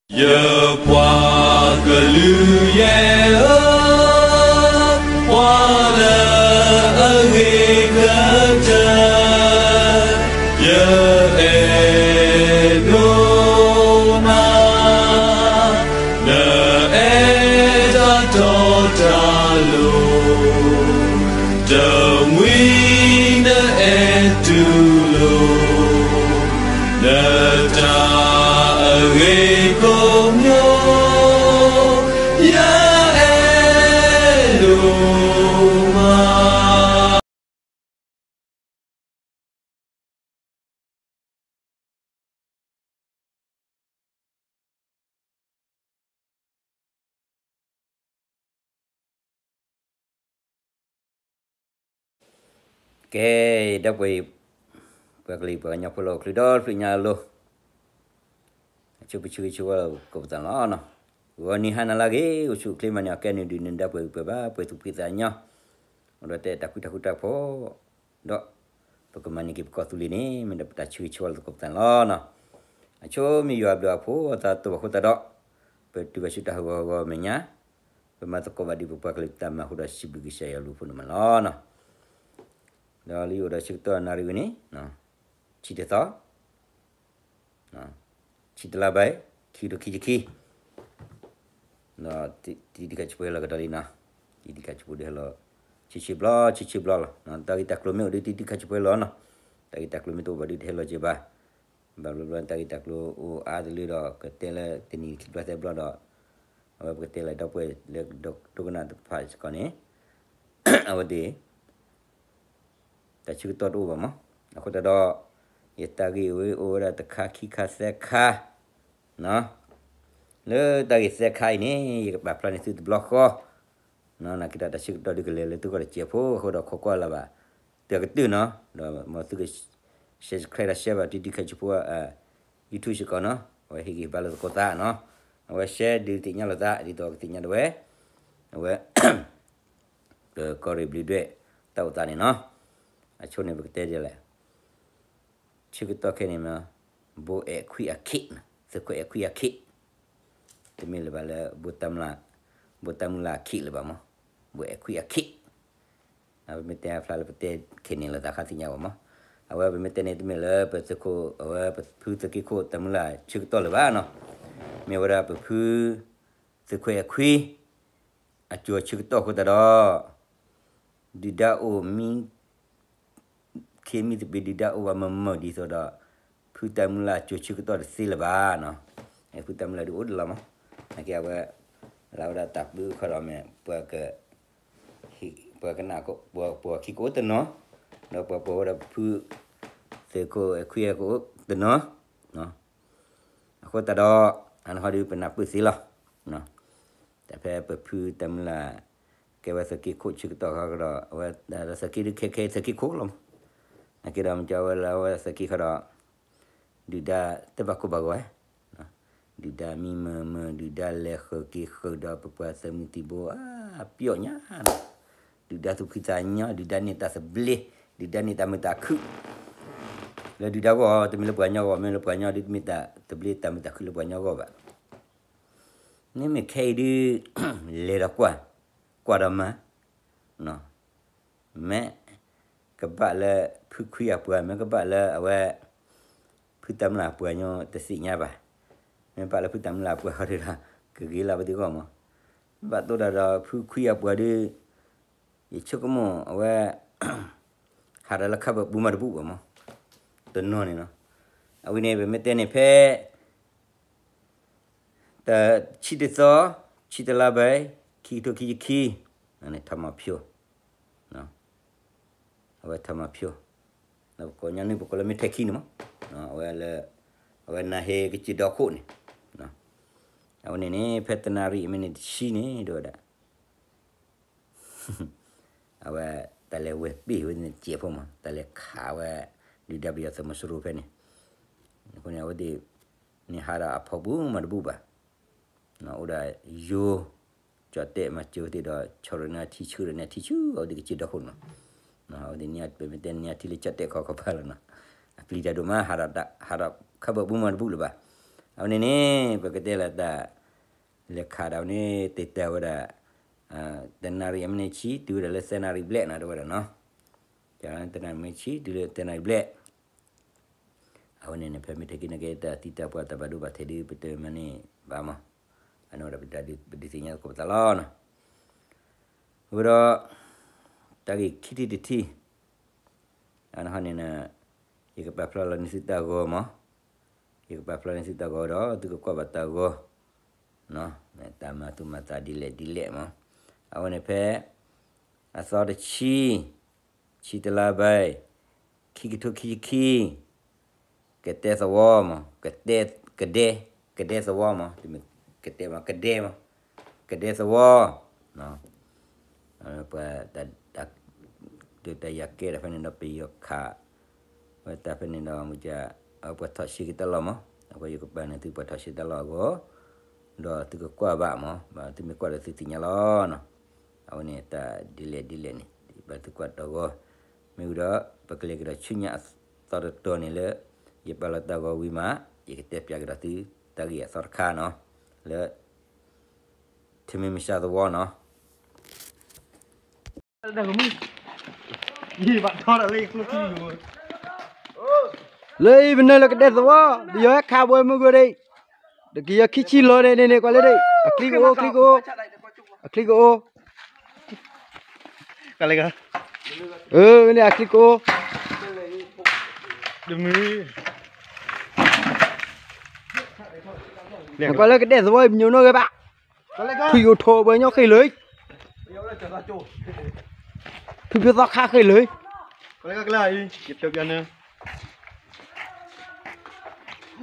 ယပှၤကလုာ်ယဲၢ်ဧၢ, ပှၤလၢအဂ့ၤကတၢၢ်, ယအဲၣ်ဒိးနၤ, နအဲၣ်တၢ်တီတၢ်လိၤ, တမှံၤနအဲၣ်တူၢ်လိာ် နတၢ်အဂ့ၤကိးမံၤ, ယအဲၣ်ဒိးမး. ကဲ, ဒီပုၢ်ဝဲၢ်, ပှၤကလုာ်ပှၤကညီဖိလၢအိၣ်ချုးဒီတဖျၢၣ်ညါအလိၤ, အဆိပဆၢဂ့ၤဆၢဝါလၢကိးပသးလီၤ. ဂီၤနံၤဟါနၤလၢအဂ့ၤ, အိၣ်ဆူၣ်အိၣ်ချ့မၤန့ၢ်အီၤ ကဲနုာ်ဒုးနုာ်ဒါပှဲၤဂံၢ်ပှဲၤဘါ ပှဲၤသူၣ်ဖှံသးညီ, အိၣ်ဒီးတဲတၢ်ဃူတၢ်ဖိးတၢ်ဖိးဒီး ပကမၤန့ၢ်က့ၤပကီၢ်သူလ့ၤန့ၣ် မ့ၢ်ဒၣ်ပတၢ်ဆၢဂ့ၤဆၢဝါလၢသကိးပသးန့ၣ်လီၤ. အဆိမ့ၢ်ယွၤအဘျုးအဖှိၣ်အသးတအိၣ်ဘၣ်အဃိသတးဒီး, ပတုၤဘၣ်ဆူတၢ်ဟးဂီၤဟးဂီၤမဲာ်ညါ, ပမၤသကိးဘၣ်ဒ်ပပှၤကလုာ်တၢ်မၤအဃိဒီး စံးဘျုးကစၢ်ယွၤအဘျုးအဖှိၣ်န့ၣ်မးလီၤ. ဒီးလၢယအိၣ်ဒီးဆၢကတီၢ်နၣ်ရံၣ်ဝဲန့ၣ်, ဆံတသီ ဆံတလါဘၣ်, ခံကထိခံဆံခံ, ဒီးတံၤတံၤခါဆူပှဲၤလီၤကဒီးလံနီၤ, တံၤတံၤခါဆူပှဲၤဒုးဟဲလီၤ ဆံဆံဘျီ ဆံဆံဘျီလီၤ. တၢ်ဂ့ၢ်တၢ်ကျိၤမ့ၢ်အိၣ်ဒုးတံၤတံၤခါဆူပှဲၤလီၤနီၤ, တၢ်ဂ့ၢ်တၢ်ကျိၤမ့ၢ်တအိၣ်ဘၣ်ဒုးတဟဲလီၤက့ၤဘၣ်. ဘၣ်ဘျီဘျီတၢ်ဂ့ၢ်တၢ်ကျိၤအိၣ်အါတလၢဒီး ကတဲလၢတနံၤခံဘျီသၢဘျီဒီး, အဝဲပကတဲလၢဒီပုၢ်ဝဲၢ်လၢဒိကနၣ်တဖၣ်စ့ၢ်ကီးန့ၣ်, အဝဲသ့ၣ် တၢ်ဆၢကတီၢ်တအိၣ်ဘၣ်မး, အဃိသတးဒီး ယတၢ်ဂ့ၢ်ဝဲအိၣ်ဝဲဒၣ်တခါခံခါသၢခါ, လၢတၢ်ဂ့ၢ်သၢခါအံၤန့ၣ် ယကပာ်ဖျါန့ၢ်သုတဘျီဃီ, နာ်က့ဒီးတၢ်ဆၢကတီၢ်ဒုးကလဲၤလၢသုဂီၢ်တစဲးဖိအဃိဒီး ခိးကွၢ်လၢၤဘၣ်တၢ်ကတၢၢ်နီၤ, ဒီးမ်သုက subscribe ဒီး share ဘၣ်တံၤတံၤခါဆူဖိ YouTube စ့ၢ်ကီးနီၤ, အဝဲဟ့ၣ်ဂံၢ်ဘါလိာ်သကိးသးနီၤ, အဝဲ share ဒုးသ့ၣ်ညါလိာ်သး ဒ်သိးကသ့ၣ်ညါဒၣ်ဝဲ, အဝဲ ကီၢ်ရ့ၣ်ဘျုးဒွဲၣ်တၢ်အိၣ်သးန့ၣ်နီၤ, အဆိန့ၣ်ပကတဲဒ်လဲၣ်, ဆၢကတီၢ်ခဲအံၤန့ၣ်မ့ၢ် ဘိအဲၣ်ခွံအခံး, သုးခိၣ်အဲၣ်ခွံအခံး, တမ့ၢ်လၢၤဘၣ်လၢ ဘိတၢ်မုၢ်လၢ်အခံးလၢၤဘၣ်မး, ဘိအဲၣ်ခွံအခံး ပမ့ၢ်တဲအဖျါလၢပတဲခဲန့ၣ်လီၤသးခါသ့ၣ်ညါဘၣ်မး, အဝဲပမ့ၢ်တဲန့ၣ်တမ့ၢ်လၢပသုးခိၣ် အဝဲပဖုသုးက့ခိၣ်တၢ်မုၢ်လၢ်ဆၢကတီၢ်လၢၤဘၣ်နီၤ, မ့ၢ်ဝဲဒၣ်ပဖု သုးခိၣ်အဲၣ်ခွံ အစိၤဆၢကတီၢ်အဃိသတးဒီး ဒုၣ်ဒါအိၣ်မံ ခ့မံသပ့ၤဒုၣ်ဒါအိၣ်ဘၣ်မုာ်မုာ်ဒ်သိးဒီး ဖုတၢ်မုၢ်လၢ်အစိၤဆၢကတီၢ်တသ့လၢၤဘၣ်နီၤ, ဖုတၢ်မုၢ်လၢ်ဒုးအိၣ်တလီၤမး, နာ်က့အဝဲ လၢဝဲဒၣ်တၢ်ပၢဃီဒီးမ့ၢ် ပှၤက ပှၤကနၣ် ပှၤခံကအိၣ်တနီၤ, ဒီးပှၤပိာ်ဝဲဒၣ်ဖု သုးခိၣ်အဲၣ်ခွံအဲၣ်ကအိၣ်တနီၤ, အဃိသတးဒီး အန့ၣ်ဃီဒုးပနၢ်ပၢၢ်သ့လီၤ, တၢ်ဖဲပဖုတၢ်မုၢ်လၢ် ကဲဝဲသုးက့ခိၣ်ဆၢကတီၢ်ဃီဒီး အဝဲဒၣ်သုးက့ဒုးခဲခဲသုးက့ခိၣ်လီၤမး, နာ်က့ဒီးမ့ၢ်ကၠီဝဲလၢအဝဲသုးက့ဃီဒီး ဒုၣ်ဒါတဘၣ်ကိၢ်ဘၣ်ဂီၤဝဲ, ဒုၣ်ဒါမံမုာ်မုာ် ဒုၣ်ဒါလဲၤဃုာ်က့ၤဃုာ်ဒီးပပှၤသုးမုၢ်သံၣ်ဘိ အါပျီညါဒီး ဒုၣ်ဒါသူၣ်ဖှံသးညီ ဒုၣ်ဒါန့ၢ်တၢ်သဘျ့ ဒုၣ်ဒါန့ၢ်တၢ်မုာ်တၢ်ခုၣ်, လၢဒုၣ်ဒါဂီၢ် တမ့ၢ်လၢပှၤကညီဂီၢ် မ့ၢ်လၢပှၤကညီဒုးတမ့ၢ်တၢ်သဘျ့တၢ်မုာ်တၢ်ခုၣ်လၢပှၤကညီဂီၢ်ဘၣ်, မ့မ့ၢ်ခဲအံၤဒုး လဲၤဒီးကွၢ်, ကွၢ်ဒီးမၤ မ့ၢ်ကဘၣ်လၢဖုခွံအပှၤ မ့ၢ်ကဘၣ်လၢအဝဲ ဖုတၢ်မုၢ်လၢ်အပှၤညီတသ့ၣ်ညါဘၣ်, မ့ၢ်ဘၣ်လၢဖုတၢ်မုၢ်လၢ်အပှၤဃီဒီး ကဂ့ၤလၢပသ့ၣ်ဂီၢ်မး, ဘၣ်သိးဒၣ်ဒီးဖုခွံအပှၤဒုး ယဆိကမိၣ်အဝဲ ဟးဒီးလၢခါဘၢၣ်ပူၤမးတဘူၣ်ဘၣ်မး, တနီၤန့ၣ်လီၤ, အဝဲန့ၣ် ပမ့ၢ်တဲန့ၣ်ဖဲ တဆံတသီ ဆံတလါဘၣ် ခံကထိခံဆံခံ န့ၣ် ထီမီဖၠိ အဝဲထီမီဖၠိ ဒီးပကိးညီနုၢ်ပကိးလၢမ့ၢ်ထဲခံန့ၣ်မး, အဝဲလၢ အဝဲနၢ်ဟ့ကစၢၢ်ဒီခိၣ်န့ၣ်, အဝဲန့ၣ်န့ၣ် ဖဲတနၣ်ရံၣ်အမ့ၢ်န့ၣ်တဆံန့ၣ် ဒ်ဝဲဒၣ် အဝဲတၢ်လဲၤဝဲၢ်ပ့ၢ်ဝဲန့ၣ်စဲးဖိမး တၢ်လဲၤခးဝဲ ဒုၣ်ဒါပယီၤသုးမီၤစိရိၤဖဲန့ၣ်, အဃိန့ၣ် အဝဲသ့ၣ်န့ၣ်ဟးဒီးအဖီပူၤမးတဘူၣ်ဘၣ်, အိၣ်ဒီးယိၤ ကၠီၣ်တဲၣ်မၤစၢၤဝဲသ့ၣ်ဒီး ဆီၣ်ရၤန့ၢ်အထံဆှၢရၤန့ၢ်အထံဆူ အဝဲသ့ၣ်ကစၢၢ်ဒီခိၣ်န့ၣ်, အဝဲသ့ၣ်န့ၣ် ပမ့ၢ်တဲန့ၣ်အထံလၢကၠီၣ်တဲၣ်ခီခီပၤလီၤနီၤ, အပျံၤတၢ်ဒိၣ်မး ဟးဒီး ဟးဒီးခါဘၢၣ်ပူၤမးတဘူၣ်လၢၤဘၣ်, အဝဲန့ၣ်န့ၣ် ပကတဲလၢတၢ် လဲၤခးဒၣ်ဝဲန့ၣ် တ့တၢ်ဝဲဒၣ် တနၣ်ရံၣ်အမံးနံးဆံ တုၤဝဲဒၣ်လၢသၢနၣ်ရံၣ်ဘျဲၣ်နီၤ တဲဝဲဒၣ်နီၤ, တနၣ်ရံၣ်မံးနံးဆံ တုၤလၢသၢနၣ်ရံၣ်ဘျဲၣ် အဝဲန့ၣ်န့ၣ် ဖဲမ့ၢ်ထဲခံန့ၣ်က့ တၢ်သံတၢ်ပှၢ်တၢ်ဘၣ်ဒိဘၣ်ထံးဒုး ပတမၤန့ၢ်ဘၣ်မး, အန့ၣ်ဝဲဒၣ်ပဒုးသ့ၣ်ညါသကိးပသးလီၤနီၤ, အဃိဒီး တၢ်ဂ့ၢ်ခံထံၣ်တထံၣ် အန့ၣ်ဟီန့ၣ် ယကပာ်ဖျါလီၤန့ၢ်သုတၢ်ဂီၤမး, ယကပာ်ဖျါန့ၢ်သုတၢ်ဂီၤဒီး သုကကွၢ်ဘၣ်တၢ်ဂီၤ, တၢ်မၤသူၣ်မၤသးဒ်လဲၣ်ဒ်လဲၣ်မး, အဝဲန့ၣ်ဖဲ အသီတဆံ ဆံတလါဘၢၣ် ခံကထိခံဆံခံ ကတဲသဝီမး, ကတဲ, ကဒဲ, ကဒဲသဝီမး, တမ့ၢ်ကတဲမး, ကဒဲမး, ကဒဲသဝီ, ပှၤ တၢ်ဒုးတၢ်ယၤကဲတၢ်ဖဲန့ၣ်ဒီး ပယီၤခး ဝဲတၢ်ဖဲန့ၣ်ဒီး မ့ၢ်က အဝဲပှၤထီၣ်ရှဲက့ၤတၢ်လီၢ်မး, အဃိယကပာ်န့ၢ်သုပှၤထီၣ်ရှဲတၢ်လီၢ်အဂီၢ်, ဒီးသုကကွၢ်ဘၣ်မး, ဘၣ်သုမ့ၢ်ကွၢ်ဒီးသုသ့ၣ်ညါလီၤနီၤ, အဝဲန့ၣ်တၢ်ဒ်လဲၣ်ဒ်လဲၣ်န့ၣ် ဘၣ်သုကွၢ်တၢ်ဂီၤ, မ့ၢ်ဝံၤဒီး ပကလဲၤကဒီးဆူညါအသီတတီၤန့ၣ်လၢ ယပာ်လီၤတၢ်ဂီၤဝံၤမး ယကတဲပၠးကဒီးသု တၢ်ဂ့ၢ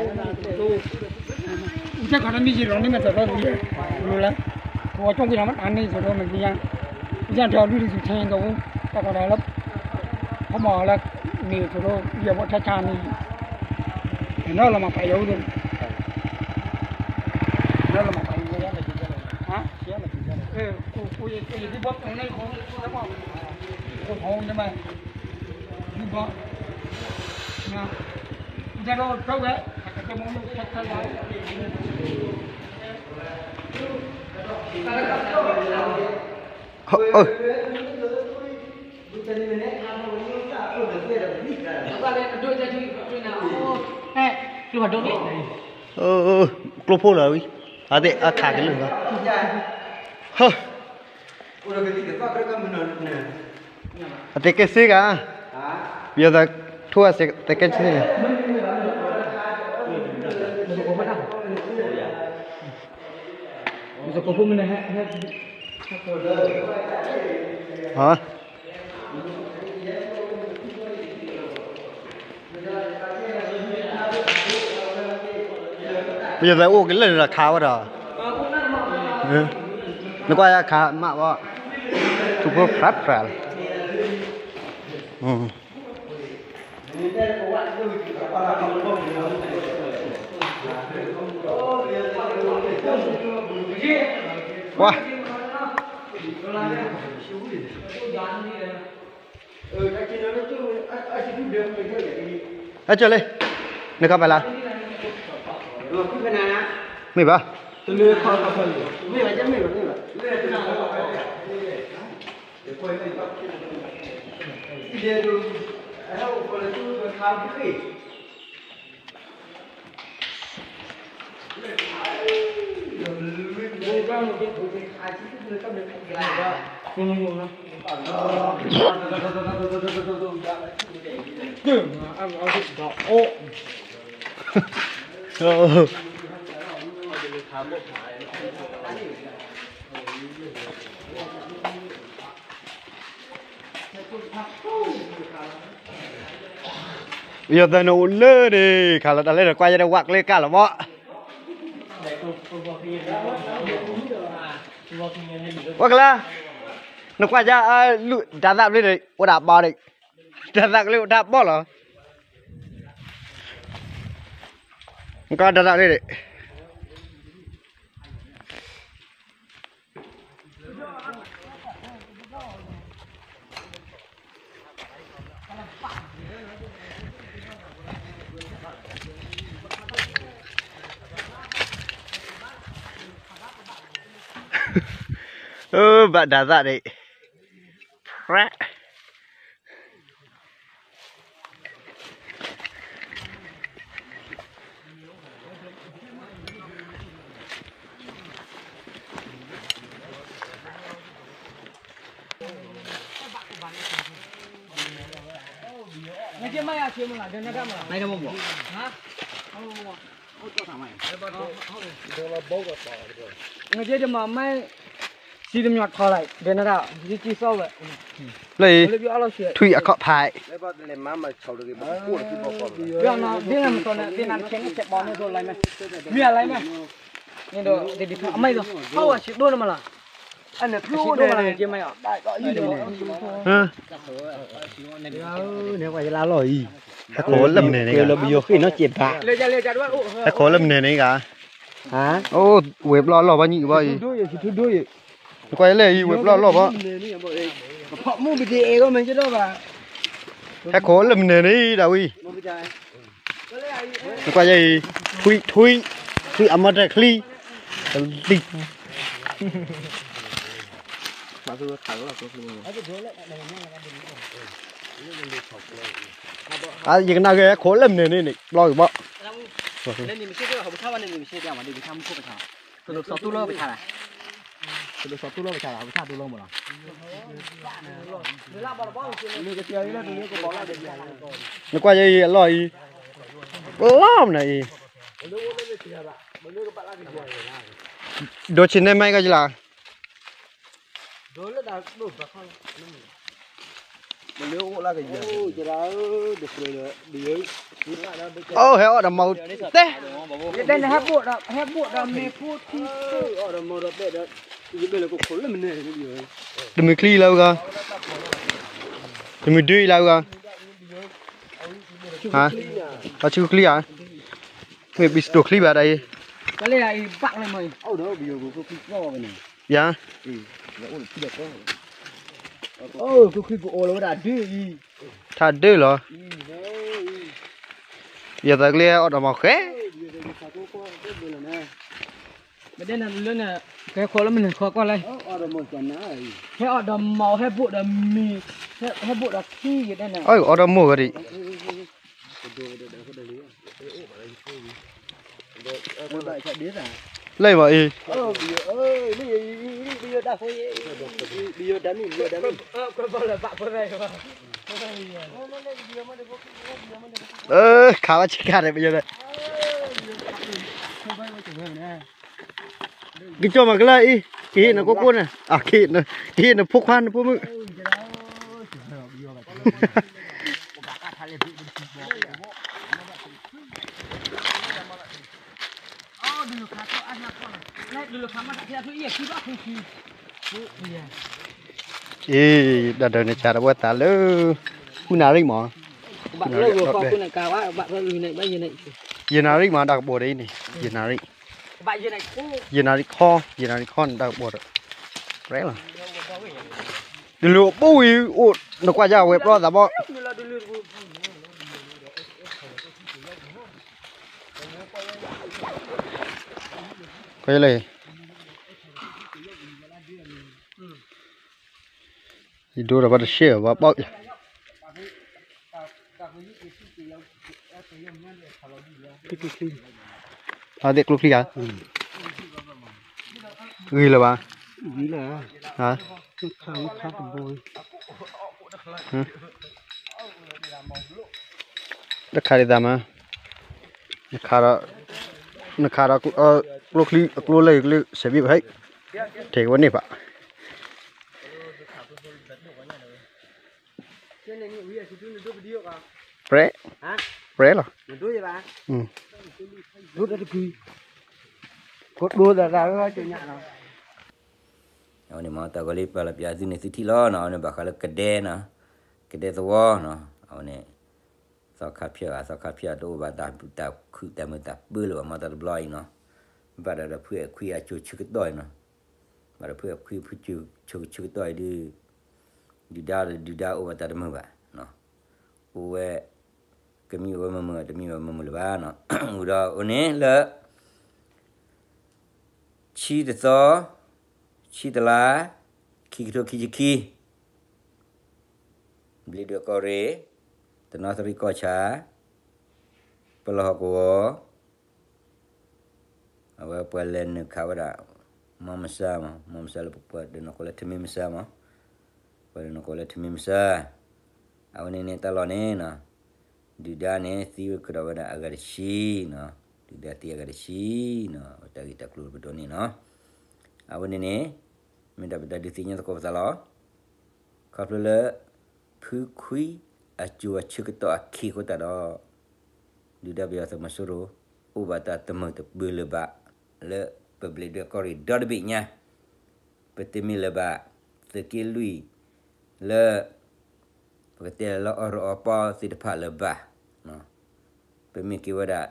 ်အသီတခါနီၤ, လၢ ထမ့ၢ်မုၢ်ဆါသဝီနီၤ. လၢအံၤပနၢၤလၢကဒဲသဝီ, ပယီၤဟဲခးဘှဲမုၢ်ဂီၤဒံး, တကယၤခံဆံလီၤန့ၣ်န့ၣ် ကွၢ်လၢဒံး, အချံကအိၣ်, အချံကအိၣ်, အချံကအိၣ်, အန့ၣ်အချံကအိၣ်, နကွၢ်လၢကဒဲသဝီအံၤ ပညိၣ်နီၣ်ဂ့ၤဘၣ်, ထွံၣ်အိၣ်ထိးဘှဲညီဃ့ၢ်လၢ ဖုဖုသီခါဃ့ၢ်လၢ ကလၢကလၢအံၤ ယပျီပျီန့ၣ် တၢ်ခီတမံၤယံၤလီၤန့ၣ် မ့ၢ်တၢ်ဒီးလံ, လၢ ကဝီၤကၠိၣ်ကွံာ်လီၤမး တၢ်န့ၣ် တၢ်ဒီးမ့ၢ်ကယါ, ကစၢ်တဲအီၤလွံၢ်တစုထဲန့ၣ်ဒီး တၢ်ကီတၢ်လၢ ဖီမီၤလၢ န့ၣ်တဒီး ယဲၢ်ဘီထဲဆါန့ၣ်, နီၢ်လီၤမၤပာ်ယၤအိၣ်ဒီး, နီၢ်လီၤမၤပာ်ယၤ, ဟါ, ယဒုဘီပူၤန့ၣ် ခိၣ်ဖီန့ၣ်မး, ဒုဘီ ကျိဖိလီၤဝံၤ, အသ့ၣ်အခးက့ၤလၢာ်, အသ့ၣ်ကဲစ့ကၤ, ပယီၤသးထိၣ်အသ့ၣ်ကဲစ့န့ၣ်, ပယီၤသးအိၣ်က့ၤလၢာ်န့ၣ်ဒီးခးဝဲဒီး, နကွၢ်ယခးမးဝဲ, ထူဖိဖြးဖြးလီၤ. ကွၢ် ဟဲကၢၤလံ, နခီပၤလၢ, မ့ၢ်ဘၣ်, ပယီၤသးန့ၣ်အိၣ်လၢန့ၣ် ခးလီၤတၢ်လၢနကွၢ်ယဲဒၣ်ဝၣ်ကျဲကၢ်လီၤဘၣ်, ဝၣ်ကျဲ, နကွၢ်ယဲအလူၢ်တၢ်သၣ်ဘျ့န့ၣ် အိၣ်ဒၣ်ဘီန့ၣ်, တၢ်သၣ်ကျဲအိၣ်တၢ်ဘီလီၤ, နကွၢ်တၢ်သၣ်ဘျ့န့ၣ် ဘၣ်ဒါသၣ်ဒံး, ဖြး လၢအံၤ ထွံၣ်အခီၣ်ဖး, နကွၢ်ယလၢလီၢ်အံၤ, ဟဲခိးလၢမနုၤန့ၣ်ဂၤ, ဟဲခိးလၢမနုၤန့ၣ်ဂၤ, အိၣ်ဝဲၤပျီၢ်လီၢ်ဘၣ်ညံၣ်ဘၣ်အံၤ, နကွၢ်ယလၢအံၤ ဝဲၤပျီၢ်လီၢ်ဘၣ်, ဟဲခိးလၢမနုၤန့ၣ်ဒၣ်ဝံၤ နကွၢ်ယအံၤ, ထွံၣ်, ထွံၣ်, ထွံၣ်အမီၢ်တၢ်ချံ, တလံၤ, ယကနၣ်က့ၤဟဲခိးလၢမနုၤန့ၣ်န့ၣ် ပျီဂ့ၤဘၣ်, နကွၢ်ယအံၤအလီၢ်အံၤ, ပျီမနုၤအံၤ, ဒိးဆံးန့ၢ်မးကီယလၢ အိၣ်ဟဲအီၣ်ဒီးမၤတဲ, ဟဲဘိၣ်ဒီးမ့ၢ်ဖိထံ, တမုာ်ချံလၢအဂီၢ်, တမုာ်ဒုလၢအဂီၢ်, ပှၤဆူချံဧါ, မ့ၢ်ပံစတိၤချံဘၣ်ဒ်အံၤ, ယၤ ထါဒၢလီၤ, ယသးကျဲအီၣ်ဒီးမၤဃဲ, မ့ၢ်ဒ်န့ၣ်လၢန့ၣ်, ကဲခိးလၢမနုၤဃီကွၢ်လဲၣ်, ဟဲအီၣ်ဒီးမၤ ဟဲဘိၣ်ဒီးမ့ၢ်, ဟဲဘိၣ်ဒီးထံယတဲန့ၣ်, အီၣ်ဒီးမိၢ်ဝဲဒံး လၢမၤအံၤ, ခးဘၣ်ဆ့ကၤဒီးပယီၤဒီး, ကစီၤမၤကလၢအံၤ, ကဟ့ၣ်နကိးကိးန့ၣ်, ကဟ့ၣ်နဖိခွါနဖိမုၣ် အ့ တၢ်ဒုးန့ၣ် ကၢ်တဝဲသးလၢ ဃုနၣ်ရံၣ်မး, ဃုနၣ်ရံၣ်, ယနၣ်ရံၣ်မး တၢ်ကပိာ်ဒ်အံၤန့ၣ်, ယနၣ်ရံၣ်, ယနၣ်ရံၣ်ခီ, ယနၣ်ရံၣ်ခီန့ၣ် တၢ်ကပိာ်ဒီး, ပြဲလီၤ, တလိၣ်အပူၤဝံၤအိၣ် နကွၢ်ယဝဲၤပျီသးဘီ, ကွၢ်လၢ ယဒိဒီးဘၣ်တရှဲၣ်ဘၣ်ဘီၣ်, အသ့ၣ်ကျိချံဧါ, ဂ့ၤလၢၤဘၣ်, တခါဒ်သးမး, နခးဒီး ကျိချံအကျိလၢယကျိ စဲးဘံၣ်ပဟဲ ထဲကဝဲန့ၣ်ဘၣ်, ပြဲ, ပြဲလီၤ, အဝဲန့ၣ်မ့ၢ်တၢ်ဂီၤလၢပာ်လီၤပျးသုန့ၣ် သုထံၣ်လီၤနီၤ, အဝဲန့ၣ်ဘၣ်ဃးလၢကဒဲနီၤ, ကဒဲသဝီနီၤ, အဝဲန့ၣ် သီခါဖျၢၣ်ဂၤ သီခါဖျၢၣ်တအိၣ်ဘၣ်တၢ်ခုၣ်တၢ်မုာ်တၢ်ပၢလၢၤဘၣ် မ့ၢ်တၢ်တဘျီအံၤနီၤ, ဘၣ်ဒီးဒီးဖုအဲၣ်ခွံအစိၤဆၢကတီၢ်အံၤနီၤ, ပ ပှၤတဖုအခွံဖုဆၢကတီၢ်အံၤဒုး ဒုၣ်ဒါဒုၣ်ဒါအိၣ်ဘၣ်တၢ်တမုာ်ဘၣ်, အိၣ်ဝဲ ကမံဝဲမုာ်မုာ် တမံဝဲမုာ်မုာ်လၢၤဘၣ်နီၤ, အိၣ်ဒီးအိၣ်န့ၣ်လၢ ဆံတသီ, ဆံတလါ, ခံကထိခံဆံခံ, ဘျံးဒွဲၣ်ကီၢ်ရ့ၣ်, တနီသရံၣ်ကီၢ်ဆၣ်, ပလီၢ်ဟီၣ်ကဝီၤ, အဝဲပှၤလဲၤနုာ်ခးဝဲဒၣ် မီမဆါမး, မီမဆါလၢပှၤတနီၤကိးလၢထမ့ၢ်မဆါမး, ပှၤတနီၤကိးလၢထမ့ၢ်မဆါ, အဝဲန့ၣ်န့ၣ်တၢ်လီၢ်န့ၣ်နီၤ, ဒုၣ်ဒါန့ၣ်သံဝဲကဒီးဝဲဒၣ်အဂၤတဆံနီၤ, ဒုၣ်ဒါသံအဂၤတဆံနီၤ, တၢ်ဂ့ၢ်တၢ်ကျိၤပဒိးန့ၣ်နီၤ, အဝဲန့ၣ်န့ၣ် မ့ၢ်ဒၣ်ပတၢ်ဒုးသ့ၣ်ညါသကိးပသးလီၤ. ခီဖျိလၢ ဖုခွံအစိၤအဆၢကတီၢ်အခံအဃိသတးဒီး ဒုၣ်ဒါပယီၤသုးမီၤစိရိၤ အိၣ်ဘၣ်တၢ်တမုာ်တပၢၤလၢၤဘၣ် လၢပဘျံးဒွဲၣ်ကီၢ်ရ့ၣ်ဒီတဘ့ၣ်ညါ, ပတမ့ၢ်လၢၤဘၣ် သုးက့လွံၢ် လၢ ပကတဲလၢအီၣ်ရီအီပီသ့ၣ်တဖၣ်လၢၤဘၣ် ပမ့ၢ်က့ၤဝဲဒၣ်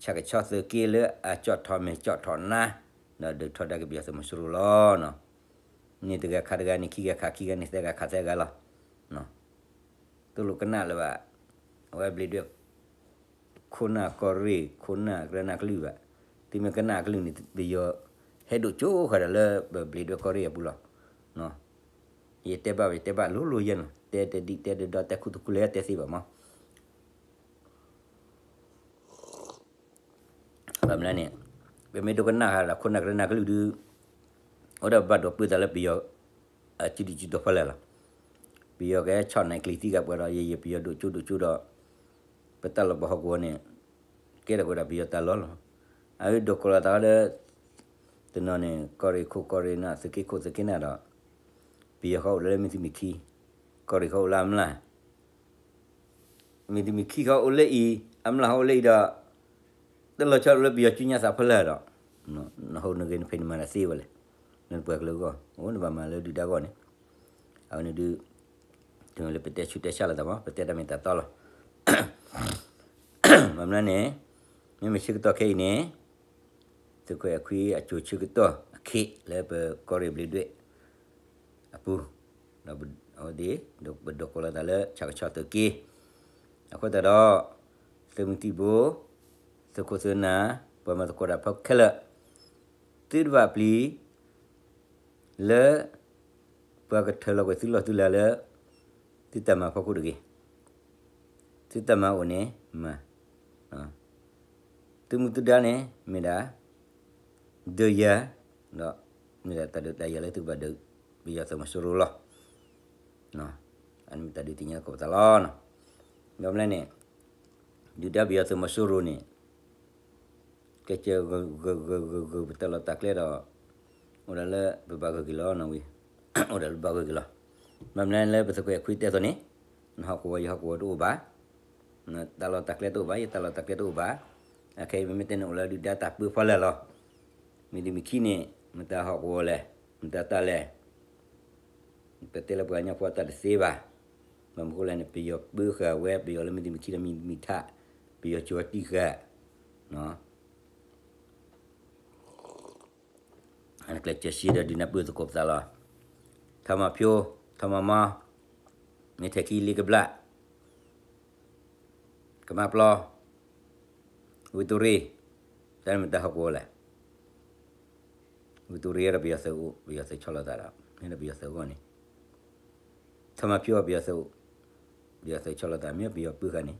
ဆၣ်ကဆီသုးက့လၢအကၠီၣ်ထီၣ်မဲာ်ကၠီၣ်ထီၣ်နါ, ဒီးဒုးထီဒါက့ၤပယီၤသုးမီၤစိရိၤလီၤ. န့ၣ်တဂၤခးတဂၤန့ၣ် ခံဂၤခးခံဂၤန့ၣ် သၢဂၤခးသၢဂၤလီၤ. တလိၣ်ကနၣ်လၢၤဘၣ်, အဝဲဘျံးဒွဲၣ် ခိၣ်နၢ်ကီၢ်ရ့ၣ် ခိၣ်နၢ်ကရၢနၢ်ကလုၢ်ဘၣ်, သုမ့ၢ်ကနၣ်ကလုၢ်န့ၣ် ပယီၤဟဲဒိၣ်ကၠိဃာ်ဒီးလၢပဘျံးဒွဲၣ်ကီၢ်ရ့ၣ်အပူၤလီၤ. ယတဲဘၣ် ယတဲဘၣ်လိၤလိၤယဲၢ်နီၤ, တဲတဒံၣ်တဲတဒီ တဲခူသူၣ်ခူလဲၣ် တဲသ့ဘၣ်မး ဘၣ်မနုၤန့ၣ် ပမ့ၢ်ဒိကနၣ်ဃာ်ဒီးခိၣ်နၢ်ကရၢနၢ်ကလုၢ်ဒုး အိၣ်ဒီးဘၣ်ဒိးပၢသးလၢပယီၤ အစုဒုၣ်စုတီၤဖီလာ်လီၤ. ပယီၤကဟဲဆီၣ်နၢ်ကျံၤသံဂၤပှၤဒီး ယယပယီၤဒိၣ်ကၠိဒိၣ်ကၠိဒီး ပတၢ်လီၢ်ပဟီၣ်ကဝီၤန့ၣ် ကဲထီၣ်က့ၤဝဲဒၣ်ပယီၤတၢ်လီၢ်လီၤ. အဒိးကိးလီၤသးလၢ တနီၤန့ၣ် ကီၢ်ရ့ၣ်ခိၣ်ကီၢ်ရ့ၣ်နၢ် သုးက့ခိၣ်သုးက့နၢ်ဒီး ပယီၤဃီအိၣ်လၢမ့ၢ်သုမ့ၢ်ခံ, ကီၢ်ရ့ၣ်ဃီအိၣ်လၢအမျၢ် မ့ၢ်တမ့ၢ်ခံဃီအိၣ်လၢအံၤ အမျၢ်ဃီအိၣ်လၢအံၤဒီး တလီၤဆီလၢပယီၤစုညါသးဖီလာ်ဒီး နဟိနဂ့ၤနဖံးနမၤတၢ်သ့ဝဲလဲၣ်, လၢနပှၤကလုာ်အဂီၢ် အိၣ်နဘၣ်မၤလၢဒုၣ်ဒါအဂီၢ်န့ၣ်, အဝဲန့ၣ်ဒုး တမ့ၢ်လၢပတဲဆူးတဲဆါလိာ်သးမး ပတဲတၢ်မ့ၢ်တၢ်တီလီၤ. ဘၣ်မနုၤန့ၣ် မ့မ့ၢ်ဆၢကတီၢ်ခဲအံၤန့ၣ် သုးခွဲးအခွံအစိၤဆၢကတီၢ်အခံ လၢပကီၢ်ရ့ၣ်ဘျံးဒွဲၣ်အပူၤ, ဒီးအဝဲသ့ၣ် ပဒိးကိးလီၤသးလၢဆၣ်ကဆီသုးက့, အဃိသတးဒီး သုးမုၢ်သံၣ်ဘိ သုးခိၣ်သုးနၢ် ပှၤမၤသကိးတၢ်ဖိခဲလၢာ် သုတဘၣ်ပျံၤ လၢ ပှၤကထၢလီၤကွံာ်သုလီၢ်သုလၤလၢ သုတၢ်မၤဖီခိၣ်တဂ့ၤ, သုတၢ်မၤအိၣ်န့ၣ်မၤ, သုမူသုဒါန့ၣ် မ့ၢ်ဒၣ် ဒုးယၤ, ဒီး မ့ၢ်ဒၣ်တၢ်ဒုးတၢ်ယၤလၢသုကဘၣ်ဒုး ပယီၤသုးမီၤစိရိၤလီၤ. အန့ၣ်မ့ၢ်တၢ်ဒုးသ့ၣ်ညါသကိးပသးလီၤ. ဘၣ်မနုၤလဲၣ်န့ၣ် ဒုၣ်ဒါပယီၤသုးမီၤစိရိၤန့ၣ် ကဲကဲဂုၤဂုၤဂုၤဂုၤဂုၤ ပတၢ်လီၢ်တၢ်ကျဲဒီး အိၣ်ဒၣ်လၢပဘၣ်ဂုၤက့ၤလီၤနီၤဝံၤ, အိၣ်ဒၣ်လၢပဘၣ်ဂုၤက့ၤလီၤ. ဘၣ်မနုၤလၢပသုးခွဲးခွံတဲအသိးန့ၣ် နဟီၣ်ကဝီၤယဟီၣ်ကဝီၤတအိၣ်ဘၣ်, နတၢ်လီၢ်တၢ်ကျဲတအိၣ်ဘၣ် ယတၢ်လီၢ်တၢ်ကျဲတအိၣ်ဘၣ်. အခဲအံၤပမ့ၢ်တဲန့ၣ်အိၣ်လၢဒုၣ်ဒါတၢ်ပၢဖီလာ်လီၤ. မ့ၢ်တမ့ၢ်ခံန့ၣ် မတၤဟီၣ်ကဝီၤလဲၣ်, မတၤတၢ်လဲၣ် ပတဲလၢပှၤကညီဖိအတၢ်တသ့ဘၣ်. ဘၣ်မနုၤဃိလဲၣ်န့ၣ် ပယီၤပၢဃာ်ဝဲ ပယီၤလၢမ့ၢ်တမ့ၢ်ခံဒီးမ့ၢ်တမ့ၢ်ထး ပယီၤကၠီၤတံၢ်ဃာ် အကျဲးစၢးစံးဒီးဒုးနၢ်ပၢၢ်သကိးပသးလီၤ. ထီမီၤဖၠိ ထီမီၤမီ မ့ၢ်ထဲးခံလ့ကဘျၣ် ကမါပျီ ဝံတူရံ တၢ်န့ၣ်မတၤဟီၣ်ကဝီၤလဲၣ်. ဝံတူရံဒီးပယီၤသုးအိၣ် ပယီၤသုးဆီလီၤသးဒီး မ့ၢ်ဒီးပယီၤသုးအဂီၢ်န့ၣ်, ထီမီၤဖၠိပယီၤသုးအိၣ် ပယီၤသုးဆီလီၤသး မ့ၢ်ပယီၤပၢဃာ်န့ၣ်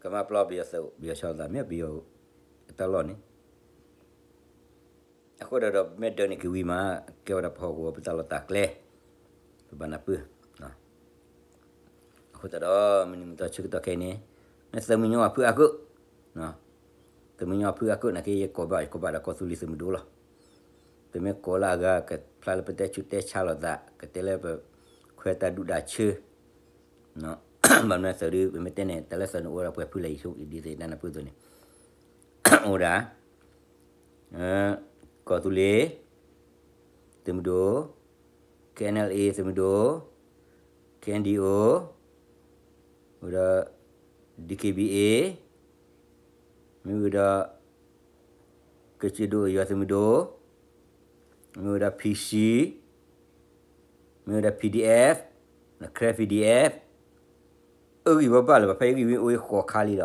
ကမါပျီပယီၤသုးအိၣ် ပယီၤဆီလီၤသး မ့ၢ်ပယီၤအတၢ်လီၢ်န့ၣ် အဃိဒီးဒီးမ့ၢ်ဒၢးန့ၣ်က့ၤဝံၤမး ကဲဝဲဒၣ်ပဟီၣ်ကဝီၤပတၢ်လီၢ်တၢ်ကျဲ ပဘၣ်နၢ်ပၢၢ်. အဃိသတးဒီး မုၢ်နံၤမုၢ်သီဆၢကတီၢ်ခဲအံၤန့ၣ် မ့ၢ်သုးမုၢ်ညီအဖုအါကုၣ်, သုးမုၢ်ညီအဖုအါကုၣ်နာ်က့ ယကိးဘၣ် ယကိးဘၣ်ဒီးကီၢ်သူလ့ၤသုးမုၢ်ဒိၣ်လီၤ. ပမ့ၢ်ကိးလၢအဂၤ ကဖျါလၢပတဲဆူးတဲဆါလိာ်သး ကတဲလၢပခွဲးတၢ်ဒူၣ်တၢ်ဆၢ ဘၣ်မနုၤသုးဒုး ပမ့ၢ်တဲန့ၣ် တၢ်လၢသုးန့ၣ်အိၣ်ဒၣ်ပှဲၤဖုလဲၣ် ယဆိဒ်သိးယတၢ်နၢ်ပၢၢ်အသိးန့ၣ် အိၣ်ဒၣ် ကီၢ်သူလ့ၤ သုးမုၢ်ဒိၣ် KNLA သုးမုၢ်ဒိၣ် KNDO ဝံၤဒီး DKBA မ့ၢ်ဝံၤဒီး က ကစၢၢ်ဒိၣ်ယွၤသုးမုၢ်ဒိၣ်, မ့ၢ်ဝဲဒၣ် P C, မ့ၢ်ဝဲဒၣ် P D F, န Karen P D F, အၢဂံၢ်ဘၣ်ဘၣ်လၢၤဘၣ် ဖဲအံၤဂံၢ်မ့ၢ်အိၣ်ဃိးခါလံဒီး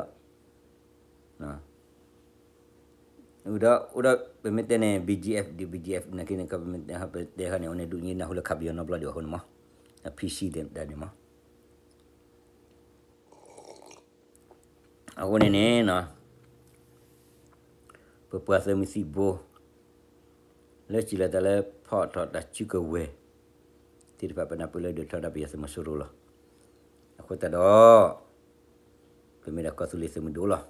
ဒီး အိၣ်ဒီး ပမ့ၢ်တဲန့ၣ် B G F ဒီး B G F နာ်က့န့ၣ် ပမ့ၢ်တဲ ပတဲခါန့ၣ် အဝဲန့ၣ်ဒုးညါနၢ်ဟူလၢခးပယီၤနီတဘျီဒံးအဃိန့ၣ်မး, ဒီး P C ဒ်န့ၣ်မး, အဃိန့ၣ်န့ၣ် ပပှၤသုးမုၢ်သံၣ်ဘိ လၢစံးလီၤသးလၢဖီၣ်ထီၣ်တၢ်စုကဝဲၤ သ့ၣ်တဖၣ် ပနၢ်ပၢၢ်လၢဒုးထီဒါပယီၤသုးမီၤစိရိၤလီၤ. အဃိသတးဒီး ပမ့ၢ်ဒၣ်ကီၢ်သူလ့ၤသုးမုၢ်ဒိၣ်လီၤ.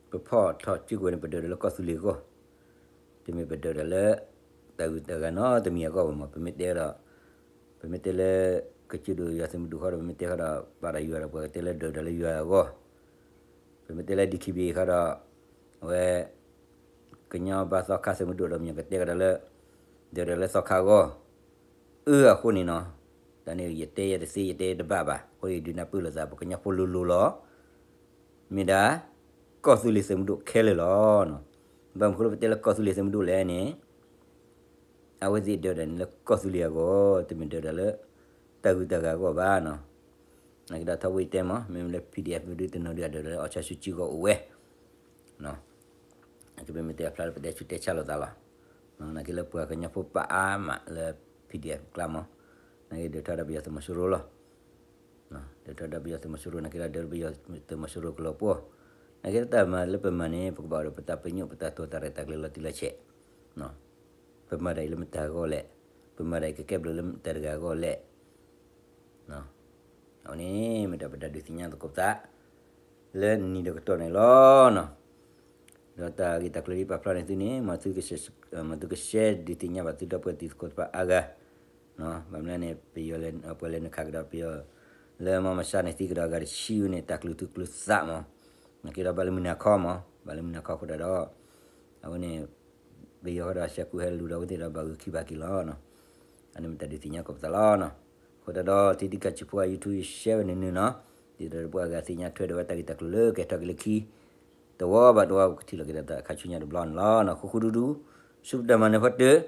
ပဖီၣ်ထီၣ်စုကဝဲၤန့ၣ် ပဒၢးဒီးလၢကီၢ်သူလ့ၤအဂီၢ်, တမ့ၢ်ပဒၢးဒီးလၢ တၢ်ဂုၤတၢ်ဂၤနီတမံၤအဂီၢ်ဘၣ်မး, ပမ့ၢ်တဲဒီး ပမ့ၢ်တဲလၢ ကစၢၢ်ဒိၣ်ယွၤသုးမုၢ်ဒိၣ်ဃီဒီး ပမ့ၢ်တဲဃီဒီး ပာ်ဒီးယွၤဒီး ပှၤကတဲလၢဒၢးဒီးလၢယွၤအဂီၢ်, ပမ့ၢ်တဲလၢ D K B A ဃီဒီး အဝဲ ကညီဘါသီခါသုးမုၢ်ဒိၣ်ဒီး မ့ၢ်ကတဲကဒီးလၢ ဒၢးဒီးလၢသီခါအဂီၢ်, အၢ အဃိန့ၣ်နီၤ, တၢ်န့ၣ်ယတဲယဲတသ့ ယတဲတဘၣ်ဘၣ်, အဃိယဒုးနၢ်ပၢၢ်လိာ်သး ပကညီဖိလိၤလိၤလီၤ, မ့ၢ်ဒၣ် ကီၢ်သူလ့ၤသုးမုၢ်ဒိၣ်ခဲလၢာ်လီၤ. ဘၣ်မနုၤအဃိလၢပတဲလၢကီၢ်သူလ့ၤသုးမုၢ်ဒိၣ်လဲၣ်န့ၣ် အဝဲသ့ၣ်ဒၢးဒီးန့ၣ်လၢကီၢ်သူလ့ၤအဂီၢ်, တမ့ၢ်ဒၢးဒီးလၢ တၢ်ဂုၤတၢ်ဂၤအဂီၢ်ဘၣ်နီၤ. နာ်က့ဒီးထီဘိယတဲမး မ့မ့ၢ်လၢ P D F မ့ၢ်ဒုးတနီၤဒုးအဒၢးဒီးလၢ အောင်ဆန်းစုကြည် အဂီၢ်အိၣ်ဝဲ နာ်က့ပမ့ၢ်တဲအဖျါလၢပတဲဆူးတဲဆါလိာ်သးလီၤ. နာ်က့လၢပှၤကညီဖိပာ်အါမးလၢ P D F ကျါမး, နာ်က့ဒုးထီဒါပယီၤသုးမီၤစိရိၤလီၤ. ဒုးထီဒါပယီၤသုးမီၤစိရိၤ နာ်က့ဒီးဒုးပယီၤသုးမီၤစိရိၤကလီၤပှီၢ်, နာ်က့တၢ်မၤလၢပမၤန့ၣ် ပကဘၣ်အိၣ်ဒီးပတၢ်ပညိၣ် ပတၢ်တိာ်တၢ်ရဲၣ်တၢ်ကျဲၤလီၤတံၢ်လီၤဆဲး ပမၤတၢ်အံၤလၢမတၤအဂီၢ်လဲၣ်, ပမၤတၢ်အံၤကကဲဘျုးလၢမတၤတဂၤအဂီၢ်လဲၣ်. အဝဲန့ၣ်မ့ၢ်တၢ်ပတၢ်ဒုးသ့ၣ်ညါသကိးပသး လၢနံၤဒီးကတီၢ်န့ၣ်လီၤ. ဒီးတၢ်ဂ့ၢ်တၢ်ကျိၤလၢပာ်ဖျါန့ၣ်သုန့ၣ် မ်သုက share ဒုးသ့ၣ်ညါဘၣ်သုဒီပုၢ်ဝဲၢ်တံၤသကိးတဖၣ်အါဂၤ, ဘၣ်မနုၤလဲၣ်န့ၣ် ပယီၤလဲၤ ပှၤလဲၤနုာ်ခးကဒီးပယီၤ လၢမီမဆါန့ၣ်သံကဒီးအဂၤတဆံန့ၣ် တၢ်ကျုးသူၣ်ကျုးသးမး, နာ်က့ဒီးဘၣ်လၢမုၢ်နၤခီမး, ဘၣ်လၢမုၢ်နၤခီအဃိဒီး အဝဲန့ၣ် ပယီၤဃီဒီးဆဲးကူဟဲလူၤဒီးအဝဲသ့ၣ်ဒီးဘၣ်ဂုၤခံဘၣ်က့ၤလီၤ. အန့ၣ်မ့ၢ်တၢ်ဒုးသ့ၣ်ညါသကိးပသးလီၤ. အဃိသတးဒီး တံၤတံၤခါဆံးဖိအ YouTube ယ share ဝဲနုာ်နုာ်နီၤ, ဒ်သိးဒီးပှၤအဂၤသ့ၣ်ညါထွဲဒီးဝဲတၢ်ဂ့ၢ်တၢ်ကျိၤလၢကဟဲထီၣ်က့ၤလၢခံ တဝီဘၣ်တဝီ ပကထံၣ်လိာ်က့ၤဒီးတၢ်ခါဆူညါတဘျီန့ၣ်လီၤ. ဃူဃူဒူဒူ ဆူပတၢ်မၤနၢၤဖီတၢၢ်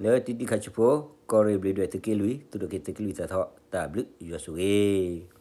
လၢတံၤတံၤခါဆံးဖိ ကီၢ်ရ့ၣ်ဘျ့းဒွဲၣ်သုးက့လွံၢ် သူၣ်ဒိၣ်က့ၤသုးက့လွံၢ်သးထီၣ် တၢ်ဘျုးယွၤဆိၣ်ဂ့ၤ